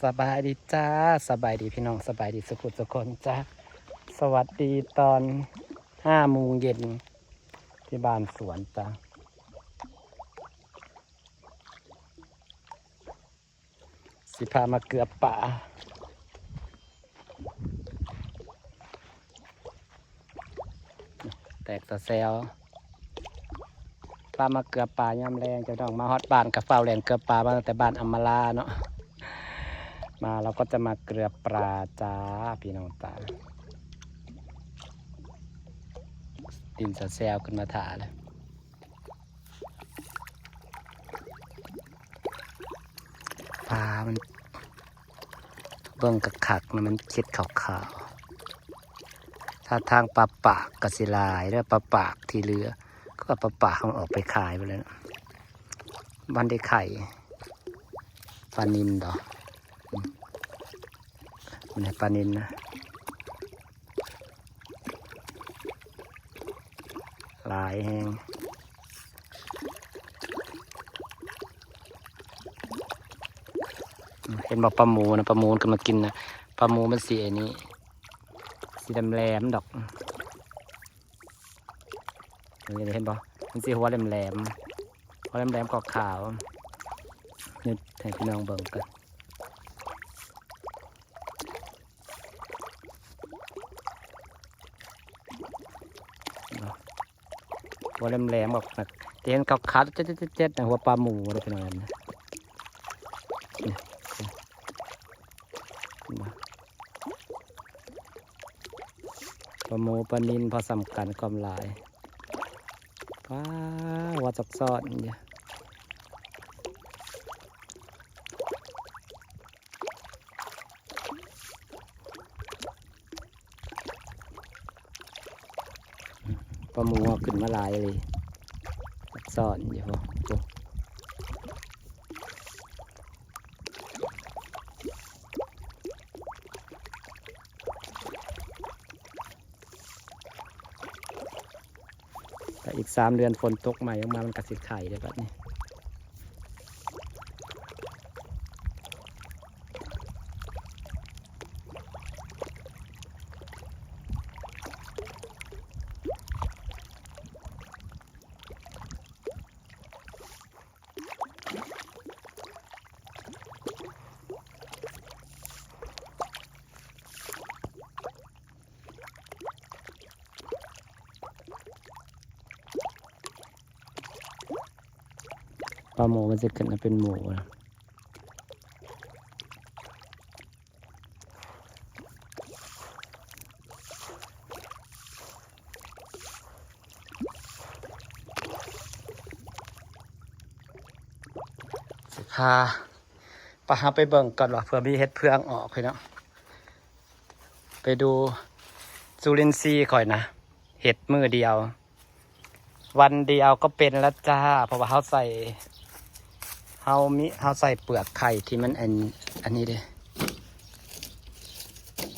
ສະບາຍດີຈ້າ ສະບາຍດີພີ່ນ້ອງ ສະບາຍດີສຸກຄົນທຸກຄົນຈ້າ. ສະຫວັດດີຕອນຫ້າໂມງເຢັນທີ່ບ້ານສວນຈ້າ. ຊິພາມາເກືອປາ. ແຕກຕາແຊວ ພາມາເກືອປາຍາມແລງ. ເຈົ້ານ້ອງມາຮອດບ້ານກະຟ້າວແລ່ນເກືອປາ ມາຕັ້ງແຕ່ບ້ານອຳມາລາເນາະ. ມາ ເຮົາກໍຈະມາເກືອປາຈ້າ ພີ່ນ້ອງຈ້າ. ດິນຕາແຊວຂຶ້ນມາຖ້າແລ້ວ. ປາມັນ ເບິ່ງຄັກໆນະ ມັນເຈັດຂາວໆ. ທ່າທາງປາປາກກະຊິຫຼາຍເດີ ປາປາກທີ່ເຫຼືອ ຄືວ່າປາປາກເຮົາອອກໄປຂາຍໄປແລ້ວນະ. ມັນໄດ້ໄຂ່ ປານິນດອກ. ອືມ ມັນໃຫ້ປານິນນະ. ຫຼາຍແຮງ. ເຫັນບໍ່ ປາໝູນະ ປາໝູມັນກໍມາກິນນະ. ປາໝູມັນຊິອັນນີ້ ຊິແຫຼມໆດອກ. ນີ້ເຫັນບໍ່ ມັນຊິຫົວແຫຼມໆ ຫົວແຫຼມໆຂາວໆ. ນີ້ໃຫ້ພີ່ນ້ອງເບິ່ງກັນ. ຫົວແຫຼມໆອອກນະ ຈະເຫັນຂາວໆ ເຈັດໆໆໆນະ ຫົວປາໝູເດ້ພີ່ນ້ອງ. ນີ້ ເຫັນບໍ່ ປາໝູປານິນພໍສ່ຳກັນຄວາມຫຼາຍ. ປາ ວ່າຊັກຊ້ອນຢູ່. ປາໝູຂຶ້ນມາຫຼາຍເລີຍ ຊັກຊ້ອນຢູ່ພຸ້ນ. ແຕ່ອີກສາມເດືອນຝົນຕົກໃໝ່ອອກມາ ມັນກະຊິໄຂ່ເດ້ບັດນີ້. ປາໝູມັນຊິຂຶ້ນມາເປັນໝູນະ. ຊິພາ ປະ ເຮົາໄປເບິ່ງກ່ອນວ່າເຜື່ອມີເຫັດເຜືອງອອກພີ່ນ້ອງ. ໄປດູຈຸລິນຊີຂ້ອຍນະ ເຮັດມື້ດຽວ ວັນດຽວກໍເປັນແລ້ວຈ້າ ເພາະວ່າເຮົາໃສ່ ເຮົາມີ ເຮົາໃສ່ເປືອກໄຂ່ທີ່ມັນອັນ ອັນນີ້ເດ້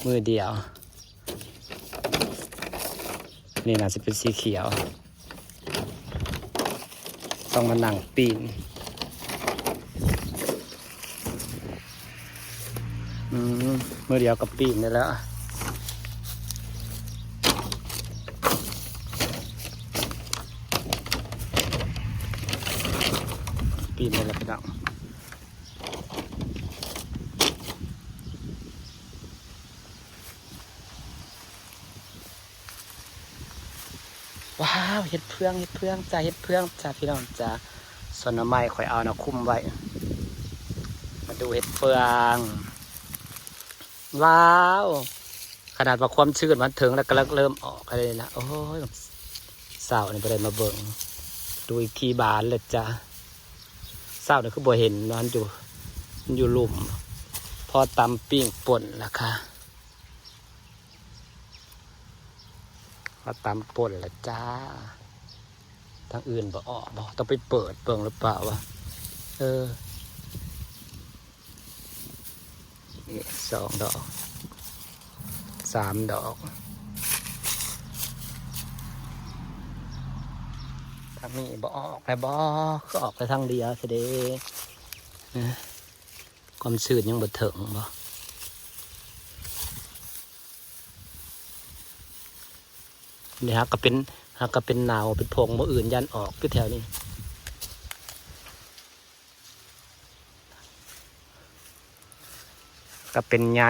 ມື້ດຽວ. ນີ້ໜ້າຊິເປັນສີຂຽວ ຕ້ອງມານັ່ງປີ້ນ. ອືມ ມື້ດຽວກໍປີ້ນໄດ້ແລ້ວ ປີ້ນໄດ້ແລ້ວພີ່ນ້ອງ. ວ້າວ ເຫັດເຜືອງ ເຫັດເຜືອງຈ້າ ເຫັດເຜືອງຈ້າ ພີ່ນ້ອງຈ້າ. ສວນໜໍ່ໄມ້ຂ້ອຍເອົານະຄຸມໄວ້. ມາດູເຫັດເຜືອງ. ວ້າວ ຂະໜາດວ່າຄວາມຊື້ນມັນເຖິງແລ້ວ ກຳລັງເລີ່ມອອກເລີຍນະ. ໂອ້ຍ ເຊົ້ານີ້ບໍ່ໄດ້ມາເບິ່ງ ດູອີກທີບານແລ້ວຈ້າ. ເຊົ້ານີ້ຄືບໍ່ເຫັນເນາະ ມັນຢູ່ ມັນຢູ່ລຸ່ມ ພໍຕຳປີ້ງປົ່ນລະຄ່ະ ພໍຕຳປົ່ນລະຈ້າ. ທາງອື່ນບໍ່ອອກບໍ່? ຕ້ອງໄປເປີດເບິ່ງຫຼືເປົ່າວະ? ເອີ ນີ້ສອງດອກ ສາມດອກ ທາງນີ້ບໍ່ອອກແລ້ວບໍ່? ຄືອອກແຕ່ທາງດຽວຊະເດ. ຄວາມຊື້ນຍັງບໍ່ເຖິງບໍ? ນີ້ຫາກກໍເປັນ ຫາກກໍເປັນເນົ່າເປັນຜົ່ງ ມື້ອື່ນຢ້ານອອກຢູ່ແຖວນີ້. ກໍເປັນໃຍ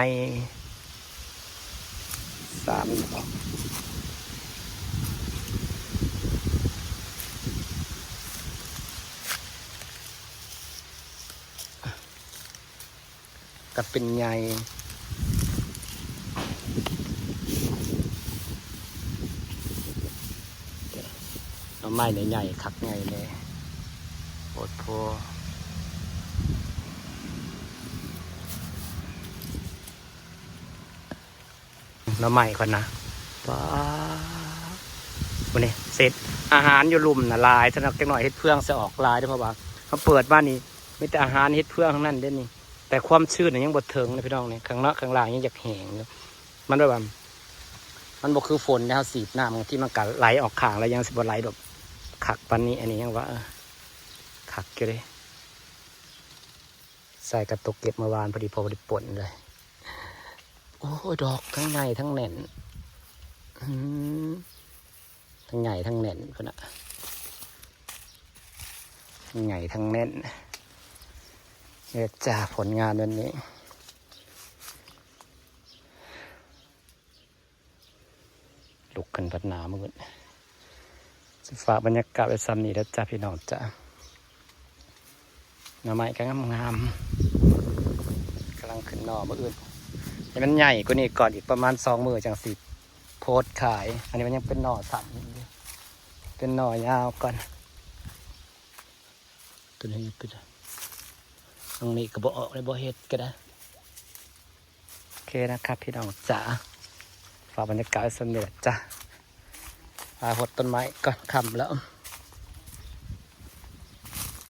ສາມດອກ ກໍເປັນໃຍ ໜໍ່ໄມ້ນີ້ໃຫຍ່ຄັກໃຫຍ່ແນ່ ໂພດໂພ. ໜໍ່ໄມ້ກ່ອນນະ ປາດ ມື້ນີ້ເສັດ ອາຫານຢູ່ລຸ່ມນະຫຼາຍ ສຳລັບຈັກໜ້ອຍເຫັດເຟືອງຊິອອກຫຼາຍເດ້ ເພາະວ່າເຮົາເປີດມານີ້ມີແຕ່ອາຫານເຫັດເຟືອງທັງນັ້ນເດ້ນີ້ ແຕ່ຄວາມຊື້ນນະຍັງບໍ່ເຖິງນະພີ່ນ້ອງນີ້ ຂ້າງນອກຂ້າງລ່າງຍັງຢາກແຫ້ງຢູ່ ມັນແບບວ່າ ມັນບໍ່ຄືຝົນເດ້ ເຮົາສີດນ້ຳບາງທີມັນກໍໄຫຼອອກຂ້າງ ແລ້ວຍັງຊິບໍ່ໄຫຼແບບຄັກປານນີ້ ອັນນີ້ຍັງວ່າ ເອີ ຄັກຢູ່ເດ້. ໃສ່ກະຕຸກເກັບເມື່ອວານ ພໍດີພໍດີປົ່ນເລີຍ. ໂອ້ຍ ດອກທັງໃຫຍ່ທັງແໜ້ນ ອືມ ທັງໃຫຍ່ທັງແໜ້ນພຸ້ນນະ ທັງໃຫຍ່ທັງແໜ້ນ. ເດີຈ້າ ຜົນງານວັນນີ້. ລຸກຂຶ້ນພັດໜາວມື້ນີ້ ຊິຝາກບັນຍາກາດໄວ້ຊ່ຳນີ້ເດີຈ້າ ພີ່ນ້ອງຈ້າ. ໜໍ່ໄມ້ກໍງາມໆ ກຳລັງຂຶ້ນໜໍ່ ມື້ອື່ນໃຫ້ມັນໃຫຍ່ກວ່ານີ້ກ່ອນ ອີກປະມານສອງມື້ຈັ່ງຊິໂພດຂາຍ. ອັນນີ້ມັນຍັງເປັນໜໍ່ສັ້ນ ເປັນໜໍ່ຍາວກ່ອນ. ຕົວນີ້ເປັນ ຕົງນີ້ກໍບໍ່ອອກເລີຍ ບໍ່ເຮັດກໍໄດ້. ໂອເຄນະຄັບ ພີ່ນ້ອງຈ໋າ ຝາກບັນຍາກາດໄວ້ຊ່ຳນີ້ລະຈ້າ. ອາ ຫົດຕົ້ນໄມ້ກ່ອນ ຄ່ຳແລ້ວ.